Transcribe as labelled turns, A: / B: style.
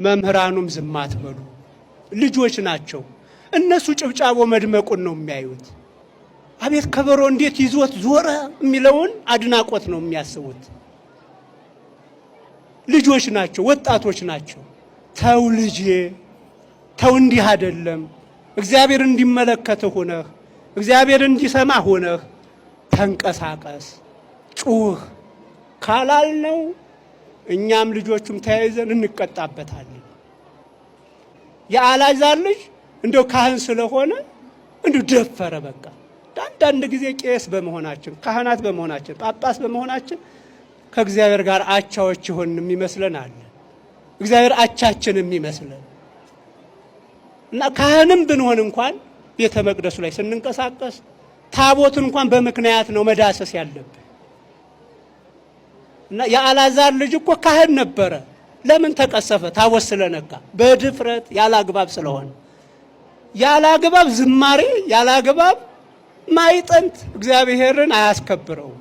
A: መምህራኑም ዝም አትበሉ፣ ልጆች ናቸው እነሱ። ጭብጫቦ መድመቁን ነው የሚያዩት። አቤት ከበሮ እንዴት ይዞት ዞረ የሚለውን አድናቆት ነው የሚያስቡት። ልጆች ናቸው፣ ወጣቶች ናቸው። ተው ልጄ ተው፣ እንዲህ አይደለም። እግዚአብሔር እንዲመለከት ሆነህ እግዚአብሔር እንዲሰማ ሆነህ ተንቀሳቀስ፣ ጩህ ካላልነው እኛም ልጆቹም ተያይዘን እንቀጣበታለን። የአልዓዛር ልጅ እንደው ካህን ስለሆነ እንዲሁ ደፈረ። በቃ አንዳንድ ጊዜ ቄስ በመሆናችን፣ ካህናት በመሆናችን፣ ጳጳስ በመሆናችን ከእግዚአብሔር ጋር አቻዎች ይሆን የሚመስለን አለ። እግዚአብሔር አቻችን የሚመስለን እና ካህንም ብንሆን እንኳን ቤተ መቅደሱ ላይ ስንንቀሳቀስ ታቦት እንኳን በምክንያት ነው መዳሰስ ያለብን። እና የአልዓዛር ልጅ እኮ ካህን ነበረ። ለምን ተቀሰፈ? ታቦት ስለነካ፣ በድፍረት ያለ አግባብ ስለሆነ፣ ያለ አግባብ ዝማሬ፣ ያለ አግባብ ማዕጠንት እግዚአብሔርን አያስከብረውም።